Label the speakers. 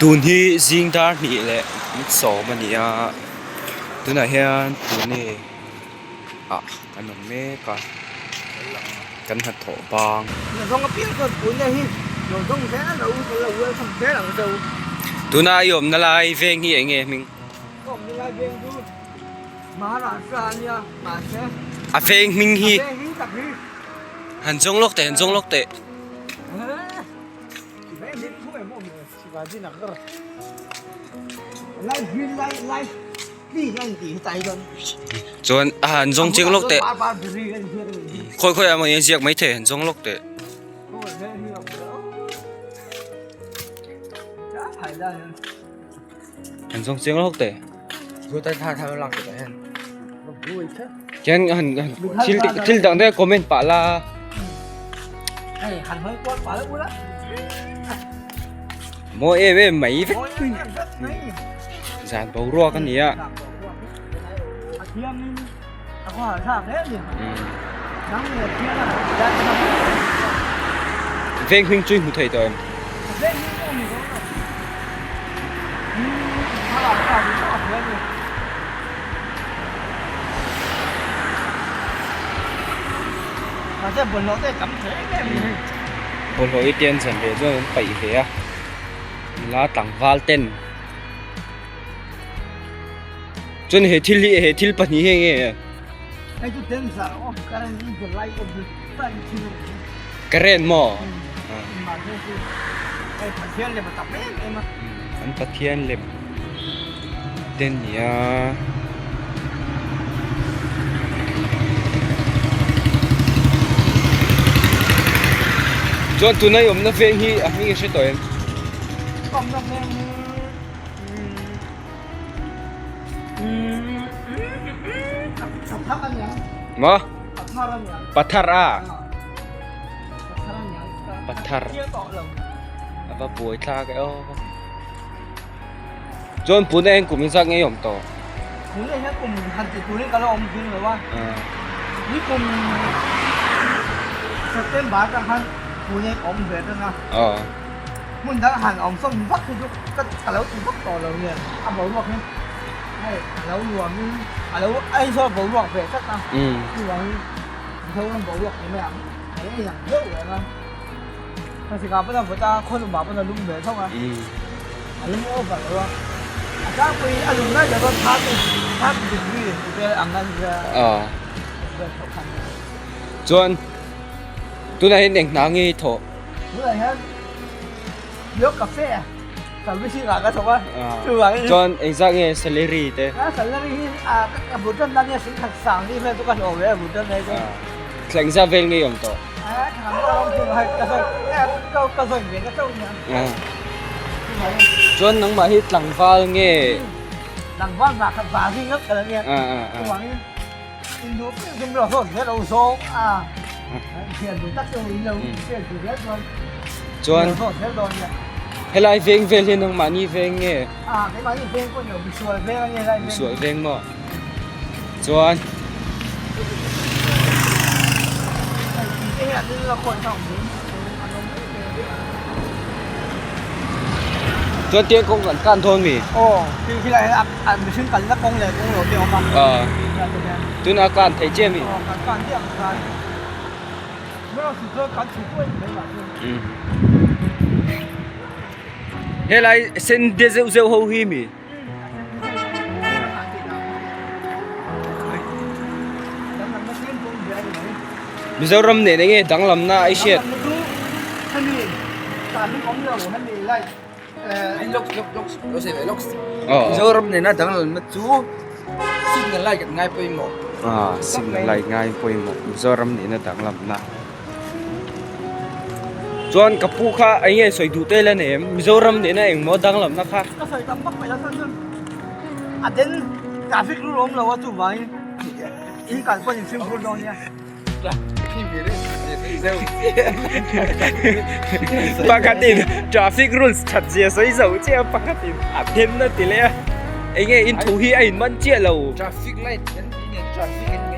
Speaker 1: Tun hi zing dar hnih leh sawm a ni a tunah hian pune ah kan awm mek a kan hnathawh bang. Tuna i awmna lai veng hi eng nge hming? A veng hming hi han zawng lawk teh han zawng lawk teh. Chuan a han zawng chiang lawk teh khawi khawi ah emaw hian ziak maithei han zawng lawk teh. An zawng chiang lawk teh. Khian han han thil thil dang te comment pah la. Mawi em em mai vek zan boruak a ni a. Veng hming chu i hmu thei tawh em? Bawlhhlawh hi te an zan ve chuan an paih ve a nula tlangval ten. Chuan he thil hi he thil pahnih hi enge
Speaker 2: Hei chu dancer aw current in the light of the sun thil
Speaker 1: Current maw?
Speaker 2: Hei Pathian lem a tam em em a.
Speaker 1: An Pathian lem te nia. Chuan tuna i awmna veng hi a hming i hre tawh em?
Speaker 2: Awmna veng hi
Speaker 1: Maw? Pathar a? Pathar. A va buai thlak e aw. Chuan pune hian kum inzak ngei awm tawh?
Speaker 2: Pune hian kum han ti turin ka la awm zing lo a. Ni kum September atang khan pune ka awm ve tan a. Hmun dang han awm sawm vak hi chu ka ka lo ti vak tawh lo nia a boruak hi hei a lo nuam in a lo Aizawl boruak ve tlat a chuvangin Mizoram boruak ti mai ang a lo inang deuh reng a Khawsikah pawn a vawt a khawlumah pawn a lum ve tho a a lum over lo a a tlangpui a lum lai lova 30 degree vel ang a nia vel tho khan
Speaker 1: chuan tunah hian eng hna nge i thawh?
Speaker 2: Tunah hian Pure Cafe a servicing ah ka thawk a chuvangin
Speaker 1: Chuan engzah nge salary te?
Speaker 2: A salary hi a ka but tan nan hian singkhat sang ni vel chu ka hlawh ve a but tan mai chu.
Speaker 1: Thla engzah vel nge i awm tawh?
Speaker 2: A thla ang rawng chu hei ka zawi ka ka zawi ve na chauh nia.
Speaker 1: Chuan nangmah hi tlangval nge?
Speaker 2: Tlangval vah khat vah ri ngawt ka la nia. Chuvangin Induh piang chu milo hlawt zel lo zawng a, thian duh tak chu in lo hriat duh zel chuan
Speaker 1: Chuan
Speaker 2: milo hlawt zel dawn nia.
Speaker 1: Helai veng vel hi nangmahni veng nge?
Speaker 2: A, keimahni veng pawh ni lo, misual veng a nia helai veng.
Speaker 1: Misual veng maw? Chuan.
Speaker 2: Hei tih te hi an la khawi tha awm ding an awm mai mai a.
Speaker 1: Chuan tiang kawng kan kan dawn mi?
Speaker 2: Aw, khi khilai hian a mihring kalna kawng leh kawng lo te a awm a.
Speaker 1: Aw, tuna kan thei chiah mi?
Speaker 2: Aw, kan kan chiah ang khan. Mero si chuan kan chhu pawh a ni mai mahse.
Speaker 1: Helai sen de zeuh zeuh ho hi mi? Mizoram nen enge danglamna a i hriat?
Speaker 3: Mizoram nena danglamna chu signal light kan ngai pawimawh.
Speaker 1: Signal light ngai pawimawh Mizoram nena danglamna. Chuan ka pu kha eng nge sawi duh tel a nei em? Mizoram nena engmaw danglamna kha?
Speaker 2: Ka sawi tam vak mai lo chuan chuan a den traffic rul awm lo a chuvangin in kal pawn in fimkhur dawn nia.
Speaker 1: Pakhatin traffic rules that zia sawi zo chiah a pakhatin a then a ti leh a eng nge in thu hi a in man chiah lo.
Speaker 3: Traffic light kan tih nen traffic an.